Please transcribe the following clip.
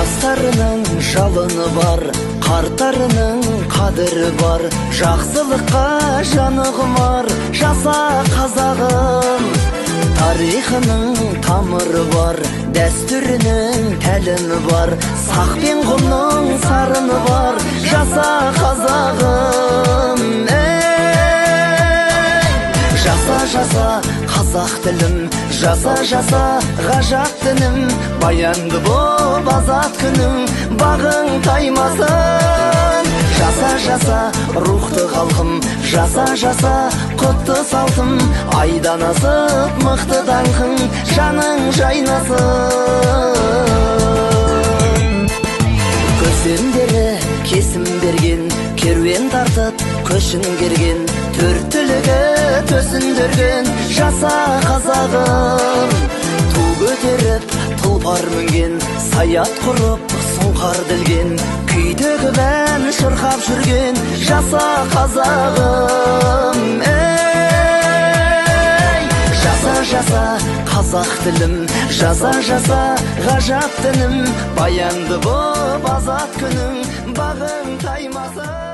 Жастарының жалыны бар, қарттарының қадірі бар, жақсылыққа жаны құмар, жаса қазағым. Тарихының тамыры бар, дәстүрінің тәлімі бар, сақ пен құмның сарыны бар, жаса қазағым. Ей, жаса, жаса, қазақ тілім, жаса, жаса, ғажап дінім, баянды боп азат күнің, бағың таймасын. Жаса, жаса, рухты халқым, жаса, жаса, құтты салтым, айдан асып мықты даңқың, жаның жайнасын. Көсемдері кесім берген, керуен тартып көшін керген, төрт түлігі төсіндірген, жаса қазағым. Ту көтеріп тұлпар мінген, саят құрып сұңқар ділген, күй төгіп ән шырқап жүрген, жаса қазағым. Ей, жаса, жаса, қазақ тілім, жаса, жаса, ғажап дінім, баянды боп азат күнің, бағың таймасын.